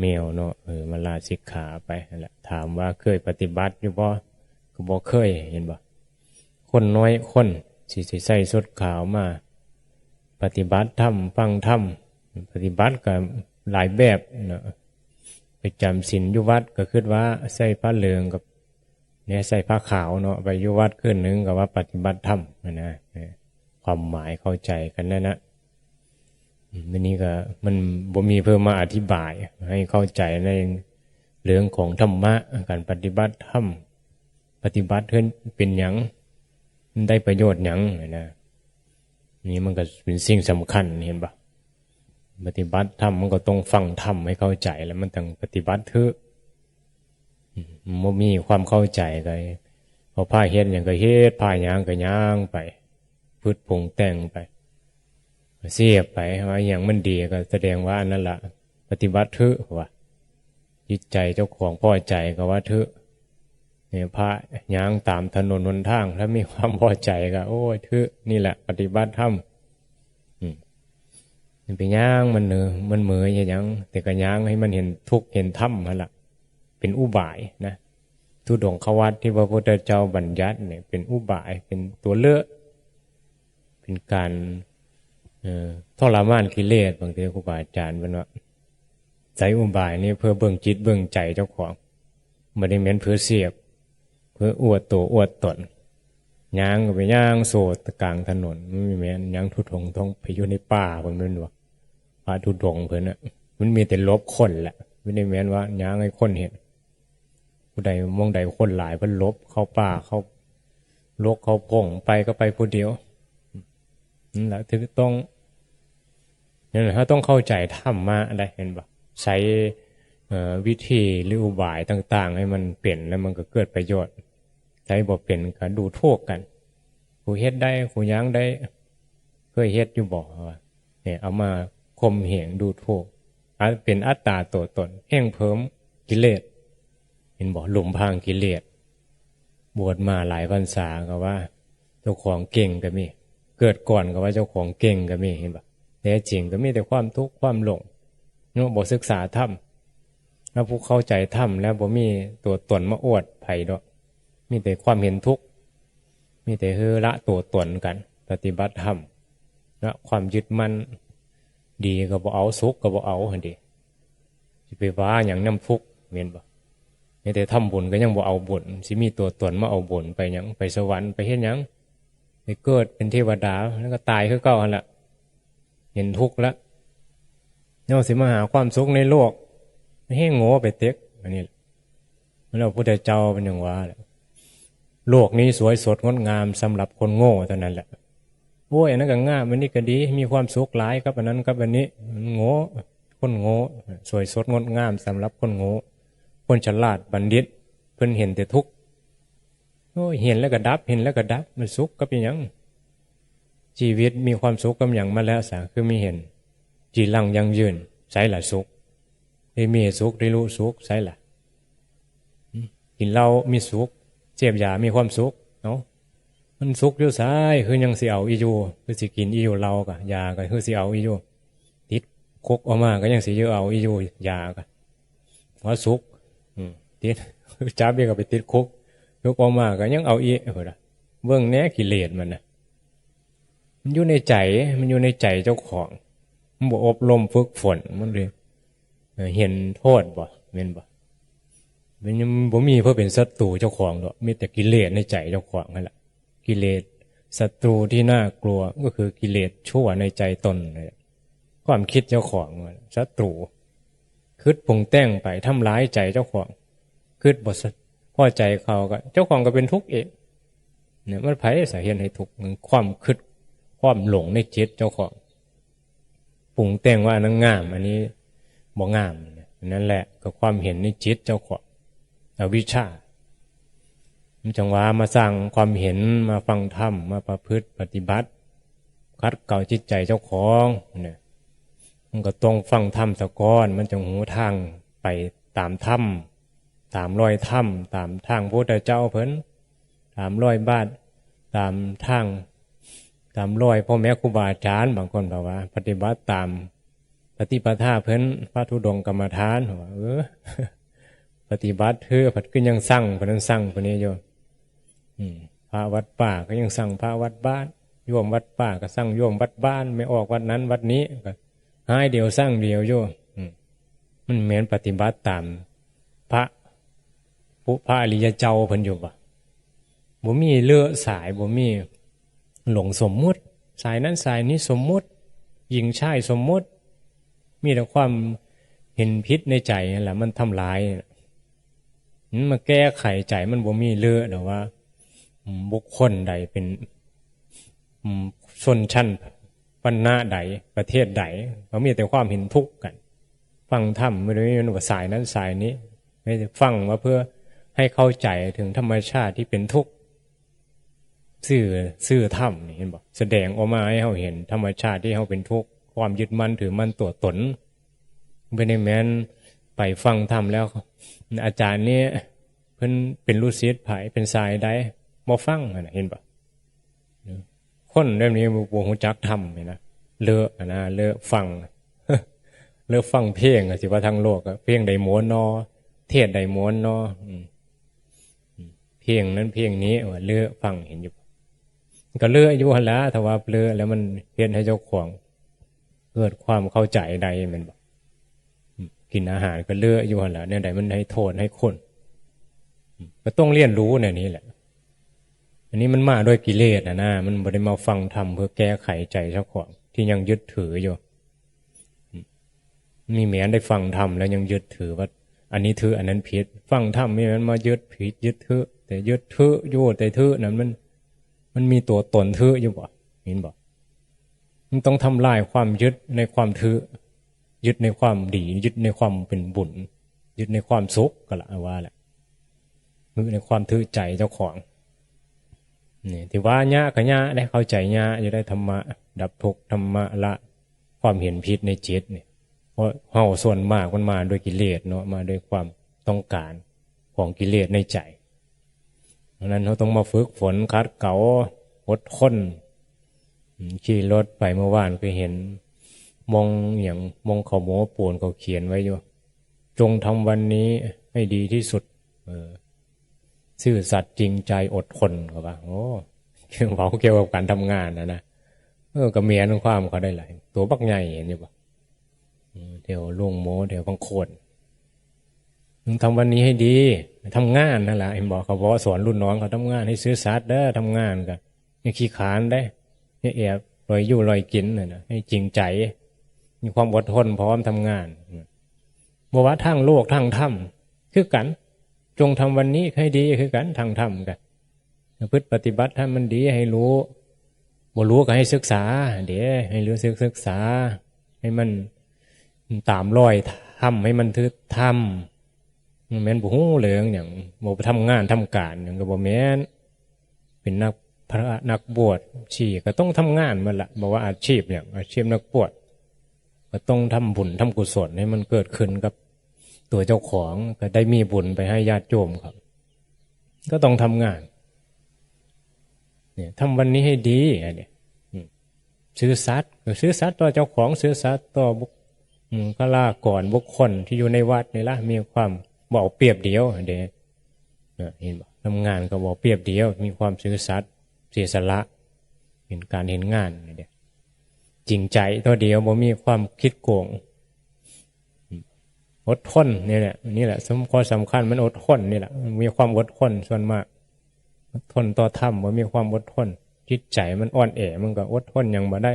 ແມວເນາະ ເອີ ມາລາສິກຂາໄປຫັ້ນແຫຼະ. ຖາມວ່າເຄີຍປະຕິບັດຢູ່ບໍ່? ກໍບໍ່ເຄີຍ ເຫັນບໍ່? ຄົນນ້ອຍຄົນຊິ ຊິໃສ່ຊຸດຂາວມາປະຕິບັດທຳ ຟັງທຳ. ປະຕິບັດກໍຫຼາຍແບບເນາະ ໄປຈຳສິນຢູ່ວັດກໍຄິດວ່າໃສ່ຜ້າເຫຼືອງກັບ ແນໃສ່ຜ້າຂາວເນາະ ໄປຢູ່ວັດຄືນໜຶ່ງກໍວ່າປະຕິບັດທຳຫັ້ນນະ. ຄວາມໝາຍເຂົ້າໃຈກັນນັ້ນນະ. ອືມ ມື້ນີ້ກໍມັນບໍ່ມີເພິ່ນມາອະທິບາຍໃຫ້ເຂົ້າໃຈໃນເລື່ອງຂອງທຳມະ ການປະຕິບັດທຳ ປະຕິບັດເພື່ອເປັນຫຍັງ ມັນໄດ້ປະໂຫຍດຫຍັງຫັ້ນນະ. ນີ້ມັນກໍເປັນສິ່ງສຳຄັນ ເຫັນບໍ່? ປະຕິບັດທຳມັນກໍຕ້ອງຟັງທຳໃຫ້ເຂົ້າໃຈ ແລ້ວມັນຈັ່ງປະຕິບັດຖືກ. ອືມ ບໍ່ມີຄວາມເຂົ້າໃຈກໍ ເຂົາພາເຮັດຫຍັງກໍເຮັດ ພາຍ່າງກໍຍ່າງໄປ ພຶດປຸງແຕ່ງໄປ ເສບໄປ ວ່າອີ່ຫຍັງມັນດີກໍສະແດງວ່າອັນນັ້ນລະປະຕິບັດຖືກ ວ່າຈິດໃຈເຈົ້າຂອງພໍໃຈກໍວ່າຖືກ. ນີ້ພາຍ່າງຕາມຖະໜົນຫົນທາງ ຖ້າມີຄວາມພໍໃຈກໍ ໂອ້ຍ ຖືກ ນີ້ແຫຼະປະຕິບັດທຳ. ອືມ ມັນໄປຍ່າງ ມັນເໜີ ມັນເໝີຍເຮັດຫຍັງ ແຕ່ກໍຍ່າງໃຫ້ມັນເຫັນທຸກເຫັນທຳຫັ້ນລະ ເປັນອຸບາຍນະ. ທຸດົງຄະວັດທີ່ພະພຸດທະເຈົ້າບັນຍັດນີ້ ເປັນອຸບາຍ ເປັນຕົວເລືອກ ເປັນການ ເອີ ທໍລະມານກິເລດ. ບາງທີຄູບາອາຈານເພິ່ນວ່າ ໃຊ້ອຸບາຍນີ້ເພື່ອເບິ່ງຈິດເບິ່ງໃຈເຈົ້າຂອງ ບໍ່ໄດ້ແມ່ນເພື່ອເສບ ເພື່ອອວດໂຕອວດຕົນ. ຍ່າງກໍໄປຍ່າງໂຊຕະກາງຖະໜົນ ມັນບໍ່ແມ່ນຍ່າງທຸດົງ ຕ້ອງໄປຢູ່ໃນປ່າພຸ້ນແມ່ນບໍ່? ພະທຸດົງເພິ່ນນະ ມັນມີແຕ່ຫຼົບຄົນແຫຼະ ບໍ່ໄດ້ແມ່ນວ່າຍ່າງໃຫ້ຄົນເຫັນ. ຜູ້ໃດ ໝ່ອງໃດຄົນຫຼາຍ ເພິ່ນຫຼົບເຂົ້າປ່າ ເຂົ້າລົກເຂົ້າພົງ ໄປກໍໄປຜູ້ດຽວ. ນັ້ນລະ ຖືກຕ້ອງ ນັ້ນລະ ເຮົາຕ້ອງເຂົ້າໃຈທຳມະໄດ໋ ເຫັນບໍ່? ໃຊ້ ເອີ ວິທີ ຫຼື ອຸບາຍຕ່າງໆ ໃຫ້ມັນເປັນ ແລ້ວມັນກໍເກີດປະໂຫຍດ. ໃຊ້ບໍ່ເປັນກໍດູຖູກກັນ. ຜູ້ເຮັດໄດ້ ຜູ້ຍ່າງໄດ້ ເຄີຍເຮັດຢູ່ບໍ່? ວ່າ ນີ້ ເອົາມາຂົ່ມເຫງດູຖູກ ອາດເປັນອັດຕາຕົວຕົນ ແຮ່ງເພີ່ມກິເລດ. ເຫັນບໍ່? ຫຼຸມພາງກິເລດ. ບວດມາຫຼາຍພັນສາກໍວ່າເຈົ້າຂອງເກັ່ງກໍມີ ເກີດກ່ອນກໍວ່າເຈົ້າຂອງເກັ່ງກໍມີ ເຫັນບໍ່? ແທ້ຈິງກໍມີແຕ່ຄວາມທຸກຄວາມຫຼົງເນາະ ບໍ່ສຶກສາທຳ. ແລ້ວຜູ້ເຂົ້າໃຈທຳແລ້ວບໍ່ມີຕົວຕົນມາອວດໃຜດອກ ມີແຕ່ຄວາມເຫັນທຸກ ມີແຕ່ເຮີລະຕົວຕົນກັນ ປະຕິບັດທຳເນາະ ຄວາມຍຶດໝັ້ນ ດີກໍບໍ່ເອົາ ສຸກກໍບໍ່ເອົາຫັ້ນເດ. ຊິໄປຫວາຫຍັງນຳທຸກ ແມ່ນບໍ່? ມີແຕ່ທຳບຸນກໍຍັງບໍ່ເອົາບຸນ ຊິມີຕົວຕົນມາເອົາບຸນໄປຫຍັງ? ໄປສະຫວັນໄປເຮັດຫຍັງ? ໄປເກີດເປັນເທວະດາ ແລ້ວກໍຕາຍຄືເກົ່າຫັ້ນລະ ເຫັນທຸກລະ. ເຮົາຊິມາຫາຄວາມສຸກໃນໂລກ ແຮ່ງໂງ່ໄປເຕັກ. ອັນນີ້ແລ້ວພຸດທະເຈົ້າເພິ່ນຫຍັງວ່າ ໂລກນີ້ສວຍສົດງົດງາມສຳລັບຄົນໂງ່ເທົ່ານັ້ນແຫຼະ. ໂອ້ຍ ອັນນັ້ນກໍງາມ ອັນນີ້ກໍດີ ມີຄວາມສຸກຫຼາຍກັບອັນນັ້ນກັບອັນນີ້. ມັນໂງ່ ຄົນໂງ່ ສວຍສົດງົດງາມສຳລັບຄົນໂງ່. ຄົນສະຫຼາດບັນດິດ ເພິ່ນເຫັນແຕ່ທຸກ. ໂອ້ຍ ເຫັນແລ້ວກໍດັບ ເຫັນແລ້ວກໍດັບ ມັນສຸກກັບອີ່ຫຍັງ? ຊີວິດມີຄວາມສຸກກັບຫຍັງມາແລ້ວຊະ ຄືມີເຫັນຈີລັງຢັ້ງຢືນ? ໃສລະສຸກ? ໄດ້ມີສຸກ ໄດ້ຮູ້ສຸກ ໃສລະ? ກິນເຫຼົ້າມີສຸກ ເສບຢາມີຄວາມສຸກ. ເອົ້າ ມັນສຸກຢູ່ໃສ? ຄືຍັງຊິເອົາອີ່ຢູ່ ຄືຊິກິນອີ່ຢູ່ ເຫຼົ້າກະຢາກະ ຄືຊິເອົາອີ່ຢູ່. ຕິດຄຸກອອກມາກໍຍັງຊິເອົາອີ່ຢູ່ ຢາກະ ວ່າສຸກ. ອືມ ຕິດ ຈັບອີກກໍໄປຕິດຄຸກ ທຸກອອກມາກໍຍັງເອົາອີກ. ເບິ່ງແດ່ກິເລດມັນນະ ມັນຢູ່ໃນໃຈ ມັນຢູ່ໃນໃຈເຈົ້າຂອງ ມັນບໍ່ອົບຮົມຝຶກຝົນ ມັນເລີຍ ເອີ ເຫັນໂທດບໍ່ ແມ່ນບໍ່? ມັນຍັງບໍ່ມີເພື່ອເປັນສັດຕູເຈົ້າຂອງດອກ ມີແຕ່ກິເລດໃນໃຈເຈົ້າຂອງຫັ້ນລະ. ກິເລດ ສັດຕູທີ່ໜ້າກົວກໍຄືກິເລດຊົ່ວໃນໃຈຕົນ ຄວາມຄິດເຈົ້າຂອງ ສັດຕູ ຄິດປຸງແຕ່ງໄປທຳລາຍໃຈເຈົ້າຂອງ. ຄິດບໍ່ພໍໃຈເຂົາກໍ ເຈົ້າຂອງກໍເປັນທຸກເອງ. ນີ້ມັນໃຜສາເຫດໃຫ້ທຸກ? ຄວາມຄິດ ຄວາມຫຼົງໃນຈິດເຈົ້າຂອງ ປຸງແຕ່ງວ່າອັນນັ້ນງາມ ອັນນີ້ບໍ່ງາມ. ອັນນັ້ນແຫຼະກໍຄວາມເຫັນໃນຈິດເຈົ້າຂອງ ອະວິຊຊາ. ມັນຈັ່ງວ່າມາສ້າງຄວາມເຫັນ ມາຟັງທຳ ມາປະພຶດປະຕິບັດ ຂັດເກົາຈິດໃຈເຈົ້າຂອງນະ. ມັນກໍຕ້ອງຟັງທຳສາກ່ອນ ມັນຈັ່ງຮູ້ທາງໄປຕາມທຳ ຕາມລອຍທຳ ຕາມທາງພຸດທະເຈົ້າເພິ່ນ ຕາມລອຍບາດ ຕາມທາງ ຕາມລອຍພໍ່ແມ່ຄູບາອາຈານ. ບາງຄົນເຂົາວ່າປະຕິບັດຕາມ ປະຕິປະທາເພິ່ນ ພະທຸດົງກຳມະຖານ ວ່າ ເອີ ປະຕິບັດເທື່ອ ພັດຄືຍັງຊັງ ເພິ່ນນັ້ນຊັງ ເພິ່ນນີ້ຢູ່ ອືມ ພະວັດປ່າກໍຍັງຊັງພະວັດບ້ານ ໂຍມວັດປ່າກໍຊັງໂຍມວັດບ້ານ ແມ່ອອກວັດນັ້ນວັດນີ້ ກໍຫາຍດຽວຊັງດຽວຢູ່ ອືມ ມັນແມ່ນປະຕິບັດຕາມພະ ພະອະລິຍະເຈົ້າເພິ່ນຢູ່ບໍ່? ບໍ່ມີເລອະສາຍ ບໍ່ມີຫຼົງສົມມຸດ ສາຍນັ້ນສາຍນີ້ສົມມຸດ ຍິງຊາຍສົມມຸດ ມີແຕ່ຄວາມເຫັນຜິດໃນໃຈຫັ້ນລະ ມັນທຳລາຍ ມັນມາແກ້ໄຂໃຈ ມັນບໍ່ມີເລອະດອກວ່າ ອືມ ບຸກຄົນໃດເປັນ ອືມ ຊົນຊັ້ນ ວັນນະໃດ ປະເທດໃດ ກໍມີແຕ່ຄວາມເຫັນທຸກກັນ. ຟັງທຳບໍ່ໄດ້ແມ່ນວ່າສາຍນັ້ນສາຍນີ້ ແມ່ນຟັງວ່າເພື່ອໃຫ້ເຂົ້າໃຈເຖິງທຳມະຊາດທີ່ເປັນທຸກ ຊື່ ຊື່ທຳນີ້ ເຫັນບໍ່? ສະແດງອອກມາໃຫ້ເຮົາເຫັນທຳມະຊາດທີ່ເຮົາເປັນທຸກ ຄວາມຍຶດໝັ້ນຖືໝັ້ນຕົວຕົນ. ບໍ່ໄດ້ແມ່ນໄປຟັງທຳແລ້ວ ອາຈານນີ້ເພິ່ນເປັນລູກສິດໃຜ ເປັນສາຍໃດ ບໍ່ຟັງຫັ້ນນະ ເຫັນບໍ່? ຄົນແບບນີ້ບໍ່ ບໍ່ຮູ້ຈັກທຳນີ້ນະ ເລອຫັ້ນນະ ເລອຟັງ ເລອຟັງເພງ ຊິວ່າທາງໂລກ ເພງໃດມ່ວນນໍ ເທດໃດມ່ວນນໍ ອືມ ເພງນັ້ນເພງນີ້ ວ່າເລອຟັງ ເຫັນຢູ່ ກໍເລອຢູ່ຫັ້ນລະ ຖ້າວ່າເລອແລ້ວມັນເຮັດໃຫ້ເຈົ້າຂອງເກີດຄວາມເຂົ້າໃຈໄດ້ ແມ່ນບໍ່? ອືມ ກິນອາຫານກໍເລອຢູ່ຫັ້ນລະ ແນວໃດມັນໃຫ້ໂທດໃຫ້ຄຸນ ອືມ ກໍຕ້ອງຮຽນຮູ້ແນວນີ້ແຫຼະ. ອັນນີ້ມັນມາດ້ວຍກິເລດຫັ້ນນະ ມັນບໍ່ໄດ້ມາຟັງທຳເພື່ອແກ້ໄຂໃຈເຈົ້າຂອງທີ່ຍັງຍຶດຖືຢູ່. ອືມ ນີ້ແມ່ນໄດ້ຟັງທຳແລ້ວຍັງຍຶດຖືວ່າອັນນີ້ຖືກ ອັນນັ້ນຜິດ. ຟັງທຳນີ້ມັນມາຍຶດຜິດຍຶດຖືກ ແຕ່ຍຶດຖືກຢູ່ ແຕ່ຖືກນັ້ນມັນ ມັນມີຕົວຕົນຖືກຢູ່ບໍ່? ເຫັນບໍ່? ມັນຕ້ອງທຳລາຍຄວາມຍຶດໃນຄວາມຖືກ ຍຶດໃນຄວາມດີ ຍຶດໃນຄວາມເປັນບຸນ ຍຶດໃນຄວາມສຸກກໍລະ ວ່າແຫຼະ ຍຶດໃນຄວາມຖືກໃຈເຈົ້າຂອງ. ນີ້ທີ່ວ່າຍະກໍຍະໄດ໋ ເຂົ້າໃຈຍະຢູ່ໄດ໋ ທຳມະດັບທຸກ ທຳມະລະຄວາມເຫັນຜິດໃນຈິດນີ້ ເພາະເຮົາສ່ວນມາກມັນມາດ້ວຍກິເລດເນາະ ມາດ້ວຍຄວາມຕ້ອງການຂອງກິເລດໃນໃຈ. ເພາະນັ້ນເຮົາຕ້ອງມາຝຶກຝົນຂັດເກົາ ອົດທົນ. ອືມ ຂີ່ລົດໄປເມື່ອວານກໍເຫັນ ມອງອີ່ຫຍັງ ມອງເຂົາໂມ້ປູນ ເຂົາຂຽນໄວ້ຢູ່ ຈົ່ງທຳວັນນີ້ໃຫ້ດີທີ່ສຸດ ເອີ ຊື່ສັດຈິງໃຈອົດທົນ ເຂົາວ່າ. ໂອ້ ເວົ້າກ່ຽວກັບການທຳງານຫັ້ນນະ ເອີ ກໍແມ່ນຄວາມເຂົາໄດ້ຫຼາຍ ຕົວບັກໃຫຍ່ ເຫັນຢູ່ບໍ່? ອືມ ແຖວໂລງໂມ ແຖວບາງໂຂນ ມຶງທຳວັນນີ້ໃຫ້ດີ ທຳງານຫັ້ນລະ ເຫັນບໍ່? ເຂົາເວົ້າສອນລຸ້ນນ້ອງເຂົາທຳງານ ໃຫ້ຊື່ສັດເດີ ທຳງານກະຢ່າຂີ້ຄ້ານເດ້ ຢ່າແອບລອຍຢູ່ລອຍກິນຫັ້ນນະ ໃຫ້ຈິງໃຈ ມີຄວາມອົດທົນພ້ອມທຳງານ. ບໍ່ວ່າທາງໂລກທາງທຳຄືກັນ ຈົ່ງທຳວັນນີ້ໃຫ້ດີຄືກັນ ທາງທຳກະ ປະພຶດປະຕິບັດໃຫ້ມັນດີ ໃຫ້ຮູ້ ບໍ່ຮູ້ກໍໃຫ້ສຶກສາເດ້ ໃຫ້ຮູ້ສຶກ ສຶກສາ ໃຫ້ມັນຕາມລອຍທຳ ໃຫ້ມັນຖືກທຳ. ແມ່ນບໍ່ຮູ້ເລື່ອງຫຍັງ ບໍ່ໄປທຳງານທຳການຫຍັງກໍບໍ່ແມ່ນ. ເປັນນັກພະ ນັກບວດຊີ້ກໍຕ້ອງທຳງານໝົດລະ ບໍ່ວ່າອາຊີບຫຍັງ ອາຊີບນັກບວດ ກໍຕ້ອງທຳບຸນທຳກຸສົນໃຫ້ມັນເກີດຂຶ້ນກັບຕົວເຈົ້າຂອງ ກໍໄດ້ມີບຸນໄປໃຫ້ຍາດໂຍມເຂົາ ກໍຕ້ອງທຳງານ. ນີ້ ທຳວັນນີ້ໃຫ້ດີ ອັນນີ້ ອືມ ຊື່ສັດ ກໍຊື່ສັດຕໍ່ເຈົ້າຂອງ ຊື່ສັດຕໍ່ບຸກ ອືມ ຄະລາກອນ ບຸກຄົນທີ່ຢູ່ໃນວັດນີ້ລະ ມີຄວາມບໍ່ເອົາປຽບດຽວເດ້. ເຫັນບໍ່? ທຳງານກໍບໍ່ປຽບດຽວ ມີຄວາມຊື່ສັດ ເສຍສະຫຼະ ເຫັນການເຫັນງານນີ້ເດ້ ຈິງໃຈຕໍ່ດຽວ ບໍ່ມີຄວາມຄິດໂກງ ອືມ ອົດທົນນີ້ແຫຼະ ນີ້ແຫຼະ ສຳ ຂໍ້ສຳຄັນມັນອົດທົນນີ້ແຫຼະ ມີຄວາມອົດທົນ ສ່ວນມາກ ອົດທົນຕໍ່ທຳ ບໍ່ມີຄວາມອົດທົນ ຈິດໃຈມັນອ່ອນແອ ມັນກໍອົດທົນຫຍັງບໍ່ໄດ້.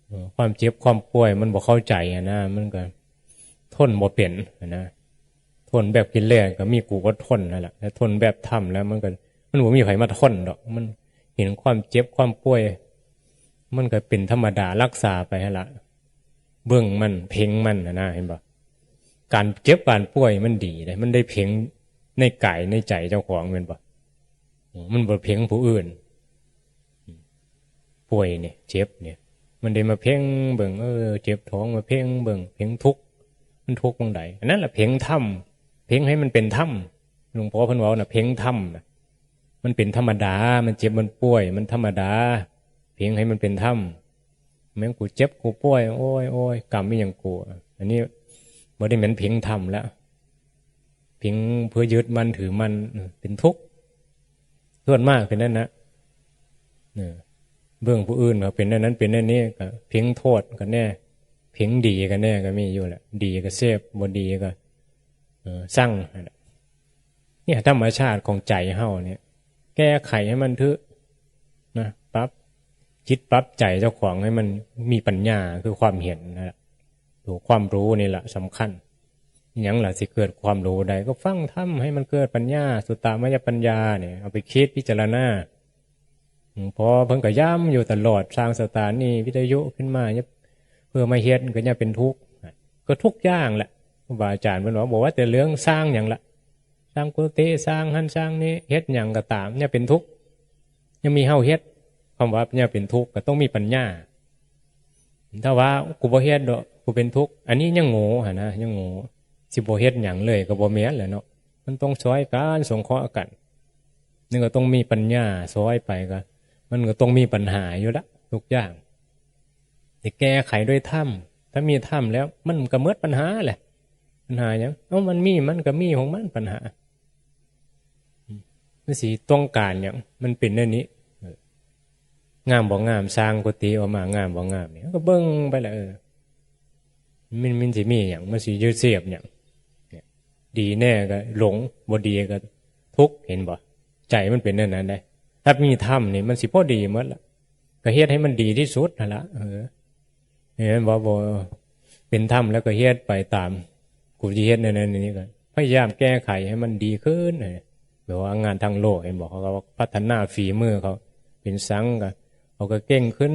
ເອີ ຄວາມເຈັບຄວາມປ່ວຍມັນບໍ່ເຂົ້າໃຈຫັ້ນນະ ມັນກໍທົນບໍ່ເປັນຫັ້ນນະ. ທົນແບບກິເລດກໍມີກູອົດທົນຫັ້ນລະ ແຕ່ທົນແບບທຳແລ້ວມັນກໍ ມັນບໍ່ມີໃຜມາທົນດອກ ມັນເຫັນຄວາມເຈັບຄວາມປ່ວຍ ມັນກໍເປັນທຳມະດາ ຮັກສາໄປຫັ້ນລະ ເບິ່ງມັນ ເພັງມັນຫັ້ນນະ ເຫັນບໍ່? ການເຈັບການປ່ວຍມັນດີເດ້ ມັນໄດ້ເພັງໃນກາຍໃນໃຈເຈົ້າຂອງ ແມ່ນບໍ່? ມັນບໍ່ເພັງຜູ້ອື່ນ ປ່ວຍນີ້ ເຈັບນີ້ ມັນໄດ້ມາເພັງເບິ່ງ ເອີ ເຈັບທ້ອງ ມາເພັງເບິ່ງ ເພັງທຸກ ມັນທຸກໝ່ອງໃດ ອັນນັ້ນລະເພັງທຳ ເພັງໃຫ້ມັນເປັນທຳ. ຫຼວງພໍ່ເພິ່ນເວົ້ານະ ເພັງທຳນະ ມັນເປັນທຳມະດາ ມັນເຈັບ ມັນປ່ວຍ ມັນທຳມະດາ ເພັງໃຫ້ມັນເປັນທຳ. ແມ່ນກູເຈັບກູປ່ວຍ ໂອ້ຍ ໂອ້ຍ ກຳອີ່ຫຍັງກູ. ອັນນີ້ບໍ່ໄດ້ແມ່ນເພງທຳແລ້ວ ເພງເພື່ອຍຶດໝັ້ນຖືໝັ້ນ ເປັນທຸກ. ສ່ວນມາກເປັນນັ້ນນະ ເອີ ເບິ່ງຜູ້ອື່ນເຂົາເປັນແນວນັ້ນເປັນແນວນີ້ ກໍເພງໂທດກັນແດ່ ເພງດີກັນແດ່ກໍມີຢູ່ແຫຼະ. ດີກໍເສບ ບໍ່ດີກໍ ເອີ ຊັງຫັ້ນແຫຼະ. ນີ້ທຳມະຊາດຂອງໃຈເຮົານີ້ ແກ້ໄຂໃຫ້ມັນຖືກນະ ປັບຈິດປັບໃຈເຈົ້າຂອງໃຫ້ມັນມີປັນຍາ ຄືຄວາມເຫັນນັ້ນແຫຼະ. ໂຕຄວາມຮູ້ນີ້ລະສຳຄັນ. ຫຍັງລະຊິເກີດຄວາມຮູ້ໄດ້? ກໍຟັງທຳໃຫ້ມັນເກີດປັນຍາ ສຸຕະມະຍະປັນຍານີ້ ເອົາໄປຄິດພິຈາລະນາ. ອືມ ພໍເພິ່ນກໍຢ້ຳຢູ່ຕະຫຼອດ ສ້າງສະຖານີວິທະຍຸຂຶ້ນມາ ເພື່ອມາເຮັດ ກໍຢ່າເປັນທຸກ ກໍທຸກຢ່າງແຫຼະ. ຄູບາອາຈານເພິ່ນວ່າ ບໍ່ວ່າແຕ່ເລື່ອງສ້າງຫຍັງລະ ສ້າງກຸຕິ ສ້າງຫັ້ນສ້າງນີ້ ເຮັດຫຍັງກໍຕາມ ຢ່າເປັນທຸກ ຢ່າມີເຮົາເຮັດ. ຄຳວ່າຢ່າເປັນທຸກ ກໍຕ້ອງມີປັນຍາ. ຖ້າວ່າ ກູບໍ່ເຮັດດອກ ກູເປັນທຸກ ອັນນີ້ຍັງໂງ່ຫັ້ນນະ ຍັງໂງ່. ຊິບໍ່ເຮັດຫຍັງເລີຍກໍບໍ່ແມ່ນແຫຼະເນາະ. ມັນຕ້ອງຊ່ອຍກັນ ສົງເຄາະກັນ ມັນກໍຕ້ອງມີປັນຍາຊ່ອຍໄປ. ກໍມັນກໍຕ້ອງມີປັນຫາຢູ່ລະ ທຸກຢ່າງ ຊິແກ້ໄຂດ້ວຍທຳ. ຖ້າມີທຳແລ້ວ ມັນກໍໝົດປັນຫາແຫຼະ. ປັນຫາຫຍັງ? ເອົ້າ ມັນມີ ມັນກໍມີຂອງມັນ ປັນຫາ. ມັນຊິຕ້ອງການຫຍັງ? ມັນເປັນແນວນີ້. ເອີ ງາມບໍ່ງາມ? ສ້າງກຸຕິອອກມາງາມບໍ່ງາມນີ້ ເຮົາກໍເບິ່ງໄປລະ. ເອີ ມັນ ມັນຊິມີຫຍັງ? ມັນຊິຢູ່ເສບຫຍັງ? ດີແດ່ກໍຫຼົງ ບໍ່ດີກໍທຸກ ເຫັນບໍ່? ໃຈມັນເປັນແນວນັ້ນເດ້. ຖ້າມີທຳນີ້ ມັນຊິພໍດີໝົດລະ ກໍເຮັດໃຫ້ມັນດີທີ່ສຸດຫັ້ນລະ. ເອີ ເຫັນບໍ່? ບໍ່ເປັນທຳແລ້ວກໍເຮັດໄປຕາມ ກູຊິເຮັດແນວນັ້ນແນວນີ້ ກໍພະຍາຍາມແກ້ໄຂໃຫ້ມັນດີຂຶ້ນ. ແບບວ່າງານທາງໂລກ ເຫັນບໍ່? ເຂົາກໍພັດທະນາຝີມືເຂົາ ເປັນສັງກໍ ເຂົາກໍເກັ່ງຂຶ້ນ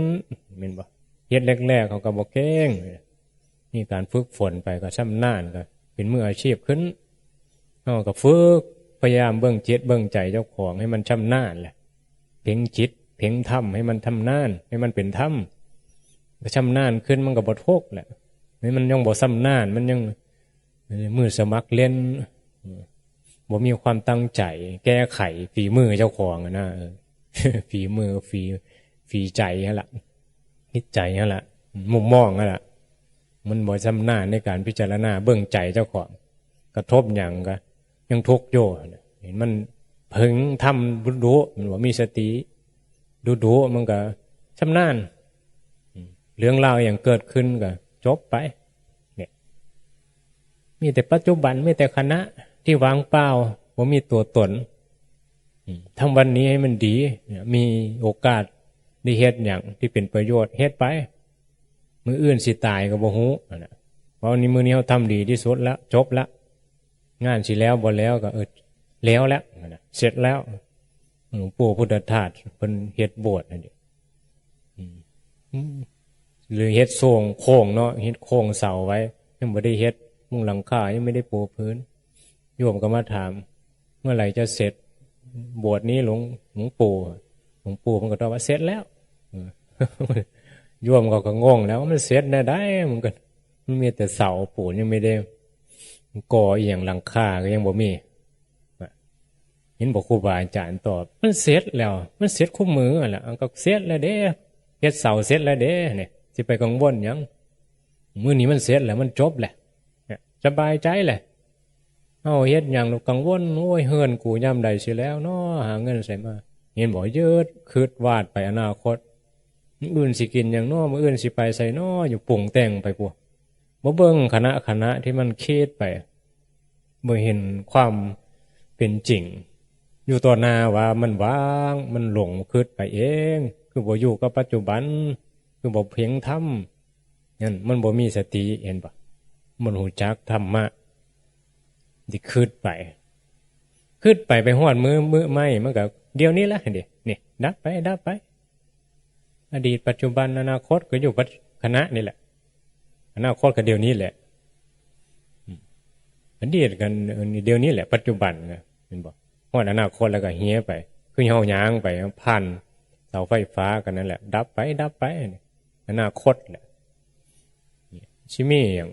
ແມ່ນບໍ່? ເຮັດແລກໆ ເຂົາກໍບໍ່ເກັ່ງ ມີການຝຶກຝົນໄປ ກໍຊຳນານ ກໍເປັນມືອາຊີບຂຶ້ນ. ເຮົາກໍຝຶກ ພະຍາຍາມເບິ່ງຈິດເບິ່ງໃຈເຈົ້າຂອງໃຫ້ມັນຊຳນານແຫຼະ. ເພັງຈິດ ເພັງທຳໃຫ້ມັນຊຳນານ ໃຫ້ມັນເປັນທຳ ກໍຊຳນານຂຶ້ນ ມັນກໍບໍ່ທຸກແຫຼະ. ແມ່ນມັນຍັງບໍ່ຊຳນານ ມັນຍັງມືສະໝັກຫຼິ້ນ ບໍ່ມີຄວາມຕັ້ງໃຈແກ້ໄຂຝີມືເຈົ້າຂອງຫັ້ນນະ. ເອີ ຝີມື ຝີ ຝີໃຈຫັ້ນລະ ຈິດໃຈຫັ້ນລະ ມຸມມອງຫັ້ນລະ ມັນບໍ່ຊຳນານໃນການພິຈາລະນາເບິ່ງໃຈເຈົ້າຂອງ. ກະທົບຫຍັງກະຍັງທຸກຢູ່. ເຫັນມັນເພິ່ງທຳດຸໆ ມັນບໍ່ມີສະຕິ ດຸໆ ມັນກະຊຳນານ. ເລື່ອງລາວຫຍັງເກີດຂຶ້ນກະຈົບໄປ. ເນຍ ມີແຕ່ປັດຈຸບັນ ມີແຕ່ຂະນະທີ່ວ່າງເປົ່າ ບໍ່ມີຕົວຕົນ. ທຳວັນນີ້ໃຫ້ມັນດີ ມີໂອກາດໄດ້ເຮັດຫຍັງທີ່ເປັນປະໂຫຍດ ເຮັດໄປ. ມື້ອື່ນຊິຕາຍກໍບໍ່ຮູ້ຫັ້ນນະ. ເວົ້ານີ້ ມື້ນີ້ເຮົາທຳດີທີ່ສຸດແລ້ວ ຈົບແລ້ວ. ງານຊິແລ້ວບໍ່ແລ້ວກໍ ເອີ ແລ້ວແລ້ວຫັ້ນນະ ເສັດແລ້ວ. ຫຼວງປູ່ພຸດທະທາດເພິ່ນເຮັດໂບດຫັ້ນເດ ອືມ ຫຼືເຮັດໂສ້ງໂຄ້ງເນາະ ເຮັດໂຄ້ງເສົາໄວ້ ຍັງບໍ່ໄດ້ເຮັດ ມຸງຫຼັງຄາຍັງບໍ່ໄດ້ປູພື້ນ. ໂຍມກໍມາຖາມ ເມື່ອໃດຈະເສັດໂບດນີ້ ຫຼວງ ຫຼວງປູ່? ຫຼວງປູ່ເພິ່ນກໍຕອບວ່າ ເສັດແລ້ວ. ເອີ ໂຍມເຂົາກໍງົງແລ້ວ ມັນເສັດແນວໃດ? ມັນກໍ ມັນມີແຕ່ເສົາປູນ ຍັງບໍ່ໄດ້ກໍ່ອີ່ຫຍັງ ຫຼັງຄາກໍຍັງບໍ່ມີ. ເຫັນບໍ່ ຄູບາອາຈານຕອບ ມັນເສັດແລ້ວ ມັນເສັດຄູ່ມື້ຫັ້ນແຫຼະ. ເອົາ ກໍເສັດແລ້ວເດ້ ເຮັດເສົາເສັດແລ້ວເດ້ ນີ້ ຊິໄປກັງວົນຫຍັງ? ມື້ນີ້ມັນເສັດແລ້ວ ມັນຈົບແລ້ວ ສະບາຍໃຈແລ້ວ. ເຮົາເຮັດຫຍັງລະກັງວົນ ໂອ້ຍ ເຮືອນກູຍາມໃດຊິແລ້ວເນາະ ຫາເງິນໃສມາ. ເຫັນບໍ່ ຍຶດຄຶດວາດໄປອະນາຄົດ ມື້ອື່ນຊິກິນຫຍັງເນາະ ມື້ອື່ນຊິໄປໃສເນາະ ຢູ່ປຸງແຕ່ງໄປພຸ້ນ ບໍ່ເບິ່ງຂະນະຂະນະທີ່ມັນຄິດໄປ ບໍ່ເຫັນຄວາມເປັນຈິງຢູ່ຕໍ່ໜ້າວ່າມັນວ່າງ ມັນຫຼົງຄຶດໄປເອງ. ຄືບໍ່ຢູ່ກັບປັດຈຸບັນ ຄືບໍ່ເພັງທຳ ນັ້ນມັນບໍ່ມີສະຕິ ເຫັນບໍ່? ມັນຮູ້ຈັກທຳມະ ທີ່ຄຶດໄປ ຄຶດໄປ ໄປຮອດມື້ ມື້ໃໝ່ ມັນກໍດຽວນີ້ລະ ເຫັນເດ ນີ້ ດັບໄປ ດັບໄປ. ອະດີດ ປັດຈຸບັນ ອະນາຄົດ ກໍຢູ່ປັດ ຂະນະນີ້ແຫຼະ ອະນາຄົດກໍດຽວນີ້ແຫຼະ. ອືມ ອະດີດກັນ ດຽວນີ້ແຫຼະ ປັດຈຸບັນ ເຫັນບໍ່? ຮອດອະນາຄົດແລ້ວກໍເຮຍໄປ ຄືເຮົາຍ່າງໄປ ຜ່ານເສົາໄຟຟ້າກັນນັ້ນແຫຼະ ດັບໄປ ດັບໄປ. ອະນາຄົດແຫຼະ ຊິມີຫຍັງ?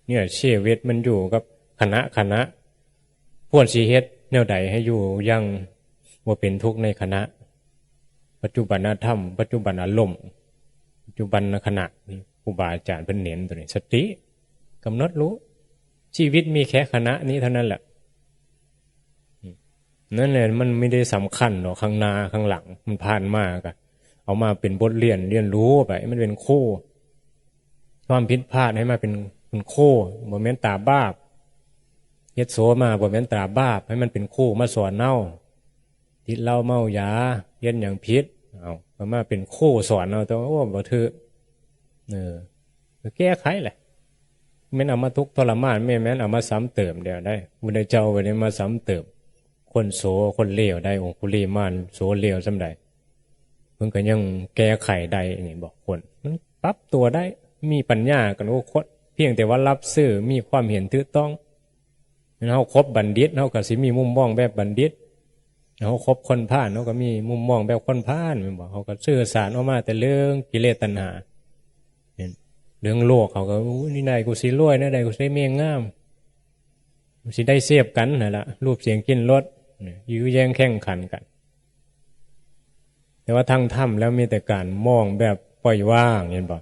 ນີ້ແຫຼະ ຊີວິດມັນຢູ່ກັບຂະນະ ຂະນະ ຄວນຊິເຮັດແນວໃດໃຫ້ຢູ່ຢ່າງບໍ່ເປັນທຸກໃນຂະນະ ປັດຈຸບັນນະທຳ ປັດຈຸບັນອາລົມ. ຈຸບັນນະຂະນະ ຄູບາອາຈານເພິ່ນເນັ້ນໂຕນີ້ ສະຕິ ກຳນົດຮູ້ ຊີວິດມີແຄ່ຂະນະນີ້ເທົ່ານັ້ນແຫຼະ. ນັ້ນແຫຼະ ມັນມີໄດ້ສຳຄັນດອກ ຂ້າງໜ້າຂ້າງຫຼັງ ມັນຜ່ານມາກະເອົາມາເປັນບົດຮຽນ ຮຽນຮູ້ໄປ ມັນເປັນຄູ. ຄວາມຜິດພາດໃຫ້ມາເປັນ ເປັນຄູ ບໍ່ແມ່ນຕາບາບ. ເຮັດໂສມາບໍ່ແມ່ນຕາບາບ ໃຫ້ມັນເປັນຄູມາສອນເຮົາ. ຕິດເຫຼົ້າເມົາຢາ ເຮັດຫຍັງຜິດ ເອົາ ກໍມາເປັນຄູສອນເຮົາ ແຕ່ວ່າ ໂອ້ ບໍ່ຖືກ ເອີ ກໍແກ້ໄຂແຫຼະ. ແມ່ນເອົາມາທຸກທໍລະມານ ແມ່ນ ແມ່ນເອົາມາຊ້ຳເຕີມແລ້ວໄດ໋. ພະພຸດທະເຈົ້າບໍ່ໄດ້ມາຊ້ຳເຕີມຄົນໂສ ຄົນເລວໄດ໋. ອົງຄຸລີມານໂສເລວສ່ຳໃດ ເພິ່ນກໍຍັງແກ້ໄຂໄດ້. ນີ້ບອກຄົນມັນປັບຕົວໄດ້ ມີປັນຍາກັນທຸກຄົນ ພຽງແຕ່ວ່າຮັບຊື້ ມີຄວາມເຫັນຖືກຕ້ອງ. ແມ່ນເຮົາຄົບບັນດິດ ເຮົາກໍຊິມີມຸມມອງແບບບັນດິດ, ເຮົາຄົບຄົນພານ ເຮົາກໍມີມຸມມອງແບບຄົນພານ ແມ່ນບໍ່? ເຮົາກໍສື່ສານອອກມາແຕ່ເລື່ອງກິເລສຕັນຫາ. ເຫັນເລື່ອງໂລກ ເຮົາກໍ ໂອ້ຍ ນີ້ໃດ ກູຊິລວຍ ແນວໃດ ກູຊິມີງາມ ຊິໄດ້ເສບກັນຫັ້ນລະ ຮູບສຽງກິ່ນລົດ ຢື້ແຍ່ງແຂ່ງຂັນກັນ. ແຕ່ວ່າທາງທຳແລ້ວມີແຕ່ການມອງແບບປ່ອຍວາງ ເຫັນບໍ່?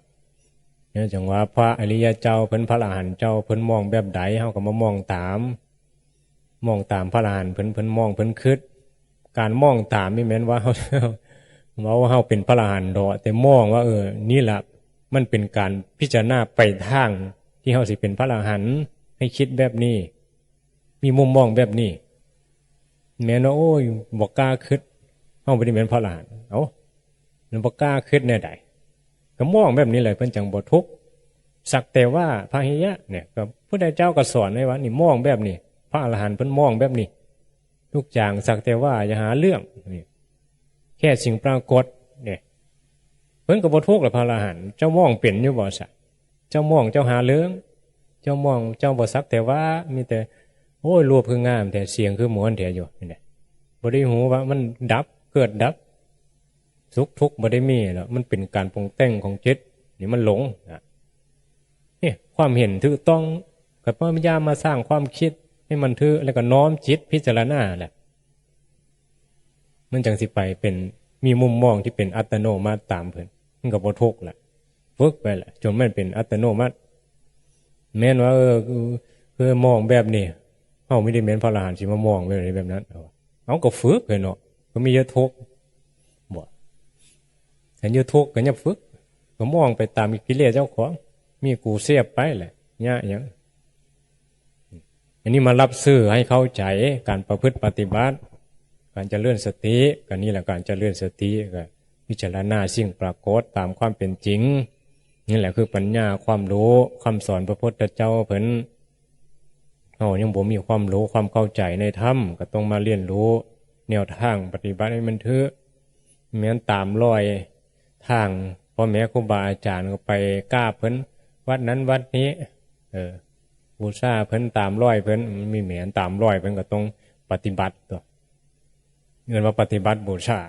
ແນວຈັ່ງວ່າພະອະລິຍະເຈົ້າເພິ່ນ ພະອະລະຫັນເຈົ້າເພິ່ນມອງແບບໃດ ເຮົາກໍມາມອງຕາມ ມອງຕາມພະອະລະຫັນເພິ່ນ ເພິ່ນມອງ ເພິ່ນຄິດ. ການມອງຕາມນີ້ແມ່ນວ່າເຮົາ ເວົ້າວ່າເຮົາເປັນພະອະລະຫັນດອກ ແຕ່ມອງວ່າ ເອີ ນີ້ລະ ມັນເປັນການພິຈາລະນາໄປທາງທີ່ເຮົາຊິເປັນພະອະລະຫັນ ໃຫ້ຄິດແບບນີ້ ມີມຸມມອງແບບນີ້. ແມ່ນວ່າ ໂອ້ຍ ບໍ່ກ້າຄິດ ເຮົາບໍ່ໄດ້ແມ່ນພະອະລະຫັນ. ເອົ້າ ມັນບໍ່ກ້າຄິດແນວໃດ? ກໍມອງແບບນີ້ແຫຼະ ເພິ່ນຈັ່ງບໍ່ທຸກ. ສັກແຕ່ວ່າ ພະຫິຍະ ນີ້ ກໍພຸດທະເຈົ້າກໍສອນໄວ້ວ່າ ນີ້ ມອງແບບນີ້ ພະອະລະຫັນເພິ່ນມອງແບບນີ້ ທຸກຢ່າງສັກແຕ່ວ່າ ຢ່າຫາເລື່ອງ ນີ້ ແຄ່ສິ່ງປາກົດ ນີ້ ເພິ່ນກໍບໍ່ທຸກລະ ພະອະລະຫັນ. ເຈົ້າມອງເປັນຢູ່ບໍ່ຊະ? ເຈົ້າມອງ ເຈົ້າຫາເລື່ອງ ເຈົ້າມອງ ເຈົ້າບໍ່ສັກແຕ່ວ່າ ມີແຕ່ ໂອ້ຍ ຮູບຄືງາມແທ້ ສຽງຄືມ່ວນແທ້ຢູ່ ນີ້ນະ ບໍ່ໄດ້ຮູ້ວ່າມັນດັບ ເກີດດັບ ສຸກທຸກບໍ່ໄດ້ມີແລ້ວ ມັນເປັນການປຸງແຕ່ງຂອງຈິດ ນີ້ມັນຫຼົງນະ. ນີ້ ຄວາມເຫັນຖືກຕ້ອງ ກໍພະຍາຍາມມາສ້າງຄວາມຄິດໃຫ້ມັນຖືກ ແລ້ວກໍນ້ອມຈິດພິຈາລະນາແຫຼະ ມັນຈັ່ງຊິໄປເປັນ ມີມຸມມອງທີ່ເປັນອັດຕະໂນມັດຕາມເພິ່ນ ມັນກໍບໍ່ທຸກລະ. ຝຶກໄປລະ ຈົນມັນເປັນອັດຕະໂນມັດ. ແມ່ນວ່າ ເອີ ຄື ຄືມອງແບບນີ້ ເຮົາມີແຕ່ແມ່ນພະອະລະຫັນຊິມາມອງແບບນີ້ແບບນັ້ນ ເອົາ ກໍຝຶກເລີຍເນາະ ກໍມີຢູ່ທຸກ ບໍ່ ຄັນຢູ່ທຸກກໍຢ່າຝຶກ ກໍມອງໄປຕາມກິເລດເຈົ້າຂອງ ມີກູເສບໄປແຫຼະ ຍາກຫຍັງ? ອັນນີ້ມາຮັບຊື້ໃຫ້ເຂົ້າໃຈການປະພຶດປະຕິບັດ ການຈະເລີນສະຕິ ກໍນີ້ແຫຼະ ການຈະເລີນສະຕິ ກໍພິຈາລະນາສິ່ງປາກົດຕາມຄວາມເປັນຈິງ. ນີ້ແຫຼະຄືປັນຍາ ຄວາມຮູ້ ຄຳສອນພະພຸດທະເຈົ້າເພິ່ນ. ເຮົາຍັງບໍ່ມີຄວາມຮູ້ຄວາມເຂົ້າໃຈໃນທຳ ກໍຕ້ອງມາຮຽນຮູ້ແນວທາງປະຕິບັດໃຫ້ມັນຖືກ ແມ່ນຕາມລອຍທາງພໍ່ແມ່ຄູບາອາຈານ ກໍໄປກາບເພິ່ນວັດນັ້ນວັດນີ້ ເອີ ບູຊາເພິ່ນຕາມລອຍເພິ່ນ ມັນມີແມ່ນຕາມລອຍເພິ່ນ ກໍຕ້ອງປະຕິບັດຕົວະ. ເອີ້ນວ່າປະຕິບັດບູຊາ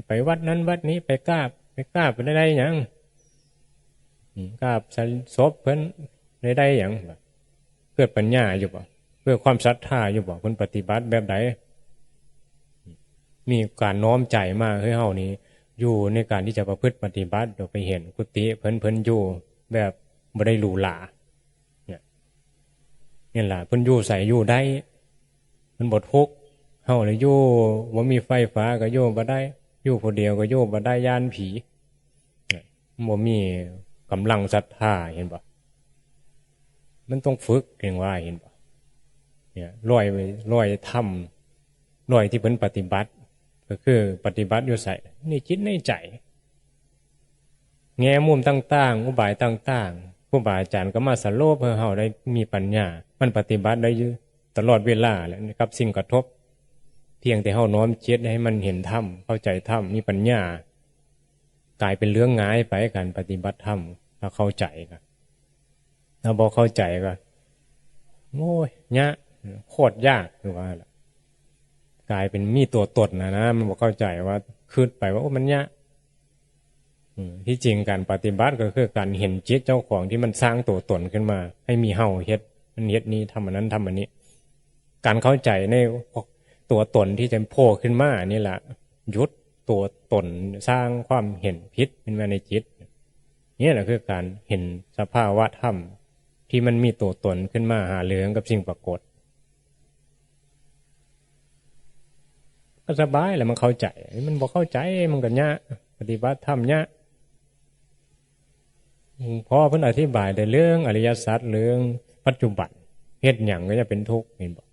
ໄປວັດນັ້ນວັດນີ້ ໄປກາບ ໄປກາບໄດ້ຫຍັງ? ອືມ ກາບສະ ສົບເພິ່ນໄດ້ ໄດ້ຫຍັງ? ເກີດປັນຍາຢູ່ບໍ່? ເກີດຄວາມສັດທາຢູ່ບໍ່? ເພິ່ນປະຕິບັດແບບໃດ? ມີການນ້ອມໃຈມາ ເຮີ້ຍ ເຮົານີ້ຢູ່ໃນການທີ່ຈະປະພຶດປະຕິບັດ ໂດຍໄປເຫັນກຸຕິເພິ່ນ ເພິ່ນຢູ່ແບບບໍ່ໄດ້ຫຼູຫຼາ ເນຍ ນີ້ລະ ເພິ່ນຢູ່ໃສຢູ່ໄດ້ ເພິ່ນບໍ່ທຸກ. ເຮົາລະຢູ່ ບໍ່ມີໄຟຟ້າກໍຢູ່ບໍ່ໄດ້ ຢູ່ຜູ້ດຽວກໍຢູ່ບໍ່ໄດ້ ຢ້ານຜີ ເນຍ ບໍ່ມີກຳລັງສັດທາ ເຫັນບໍ່? ມັນຕ້ອງຝຶກ ຈັ່ງວ່າ ເຫັນບໍ່? ເນຍ ລອຍ ລອຍທຳ ລອຍທີ່ເພິ່ນປະຕິບັດ ກໍຄືປະຕິບັດຢູ່ໃສ? ໃນຈິດໃນໃຈ. ແງ່ມຸມຕ່າງໆ ອຸບາຍຕ່າງໆ ຄູບາອາຈານກໍມາສະຫຼຸບໃຫ້ເຮົາໄດ້ມີປັນຍາ ມັນປະຕິບັດໄດ້ຢູ່ຕະຫຼອດເວລາແຫຼະ ກັບສິ່ງກະທົບ. ພຽງແຕ່ເຮົານ້ອມຈິດໃຫ້ມັນເຫັນທຳ ເຂົ້າໃຈທຳ ມີປັນຍາ ກາຍເປັນເລື່ອງງ່າຍໄປ ການປະຕິບັດທຳ ຖ້າເຂົ້າໃຈກໍ ຖ້າບໍ່ເຂົ້າໃຈກໍ ໂອ້ຍ ຍາກ ໂຄດຍາກ ຄືວ່າລະ ກາຍເປັນມີຕົວຕົນນະນະ ມັນບໍ່ເຂົ້າໃຈວ່າ ຄິດໄປວ່າ ໂອ້ ມັນຍາກ. ອືມ ທີ່ຈິງການປະຕິບັດກໍຄືການເຫັນຈິດເຈົ້າຂອງທີ່ມັນສ້າງຕົວຕົນຂຶ້ນມາ ໃຫ້ມີເຮົາເຮັດ ມັນເຮັດນີ້ ທຳອັນນັ້ນ ທຳອັນນີ້. ການເຂົ້າໃຈໃນຕົວຕົນທີ່ຈະໂຜ່ຂຶ້ນມານີ້ລະ ຢຸດຕົວຕົນ ສ້າງຄວາມເຫັນຜິດຂຶ້ນມາໃນຈິດ. ນີ້ແຫຼະຄືການເຫັນສະພາວະທຳທີ່ມັນມີໂຕຕົນຂຶ້ນມາຫາເຫຼືອງກັບສິ່ງປາກົດ. ກໍສະບາຍແຫຼະ ມັນເຂົ້າໃຈ. ມັນບໍ່ເຂົ້າໃຈ ມັນກໍຍາກ ປະຕິບັດທຳຍາກ. ພໍເພິ່ນອະທິບາຍໄດ້ເລື່ອງອະລິຍະສັດ ເລື່ອງປັດຈຸບັນ ເຮັດຫຍັງກໍຢ່າເປັນທຸກ ເຫັນບໍ່?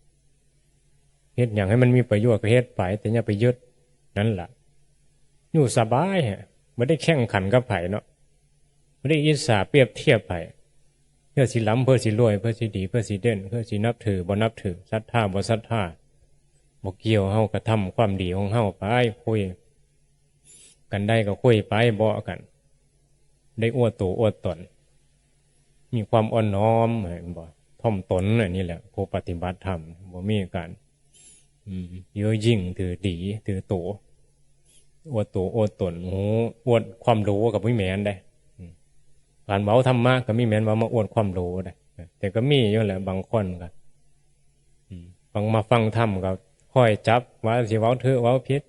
ເຮັດຫຍັງໃຫ້ມັນມີປະໂຫຍດກໍເຮັດໄປ ແຕ່ຢ່າໄປຍຶດ. ນັ້ນລະ ຢູ່ສະບາຍ ບໍ່ໄດ້ແຂ່ງຂັນກັບໃຜເນາະ ບໍ່ໄດ້ອິດສາປຽບທຽບໃຜ ເພື່ອຊິລ່ຳ ເພື່ອຊິລວຍ ເພື່ອຊິດີ ເພື່ອຊິເດັ່ນ ເພື່ອຊິນັບຖືບໍ່ນັບຖື ສັດທາບໍ່ສັດທາ ບໍ່ກ່ຽວ. ເຮົາກໍທຳຄວາມດີຂອງເຮົາໄປ ຄຸຍກັນໄດ້ກໍຄຸຍໄປ ເບາະກັນ ໄດ້ອວດໂຕອວດຕົນ ມີຄວາມອ່ອນນ້ອມ ເຫັນບໍ່? ຖ່ອມຕົນ. ອັນນີ້ແຫຼະ ຜູ້ປະຕິບັດທຳ ບໍ່ມີການ ອືມ ເຍີ້ອຫຍິ່ງ ຖືດີ ຖືໂຕ ອວດໂຕອວດຕົນ. ໂອ້ ອວດຄວາມຮູ້ກໍບໍ່ແມ່ນເດ້. ອືມ ການເວົ້າທຳມະກໍມີແມ່ນວ່າມາອວດຄວາມຮູ້ເດ້ ແຕ່ກໍມີຢູ່ແຫຼະ ບາງຄົນກໍ ອືມ ບາງ ມາຟັງທຳກໍຄອຍຈັບວ່າຊິເວົ້າຖືກເວົ້າຜິດ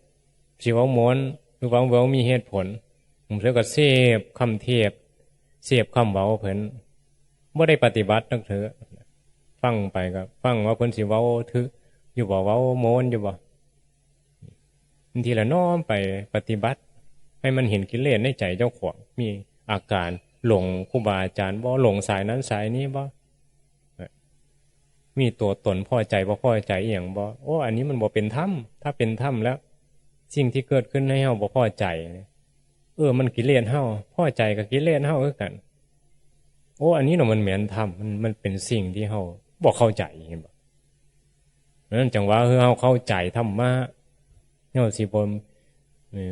ຊິເວົ້າມ່ວນ ຫຼືວ່າເວົ້າມີເຫດຜົນ. ບາງເທື່ອກໍເສບຄຳເທດ ເສບຄຳເວົ້າເພິ່ນ ບໍ່ໄດ້ປະຕິບັດຈັກເທື່ອ. ຟັງໄປກໍຟັງວ່າເພິ່ນຊິເວົ້າຖືກຢູ່ບໍ່ ເວົ້າມ່ວນຢູ່ບໍ່. ບາງທີລະນ້ອມໄປປະຕິບັດ ໃຫ້ມັນເຫັນກິເລດໃນໃຈເຈົ້າຂອງ ມີອາການຫຼົງຄູບາອາຈານບໍ່ ຫຼົງສາຍນັ້ນສາຍນີ້ບໍ່ ມີຕົວຕົນພໍໃຈບໍ່ພໍໃຈອີ່ຫຍັງບໍ່. ໂອ້ ອັນນີ້ມັນບໍ່ເປັນທຳ. ຖ້າເປັນທຳແລ້ວ ສິ່ງທີ່ເກີດຂຶ້ນໃຫ້ເຮົາບໍ່ພໍໃຈ ເອີ ມັນກິເລດເຮົາ ພໍໃຈກໍກິເລດເຮົາຄືກັນ. ໂອ້ ອັນນີ້ເນາະ ມັນແມ່ນທຳ ມັນ ມັນເປັນສິ່ງທີ່ເຮົາບໍ່ເຂົ້າໃຈ ເຫັນບໍ່? ນັ້ນຈັ່ງວ່າ ເຮົາເຂົ້າໃຈທຳມະ ເຮົາຊິບໍ່ ເອີ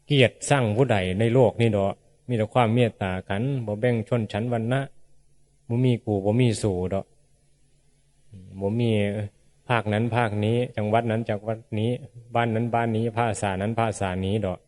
ກຽດຊັງຜູ້ໃດໃນໂລກນີ້ດອກ ມີແຕ່ຄວາມເມດຕາກັນ ບໍ່ແບ່ງຊົນຊັ້ນວັນນະ ບໍ່ມີກູບໍ່ມີສູດອກ ບໍ່ມີພາກນັ້ນພາກນີ້ ຈັງຫວັດນັ້ນຈັງຫວັດນີ້ ບ້ານນັ້ນບ້ານນີ້ ພາສານັ້ນພາສານີ້ດອກ.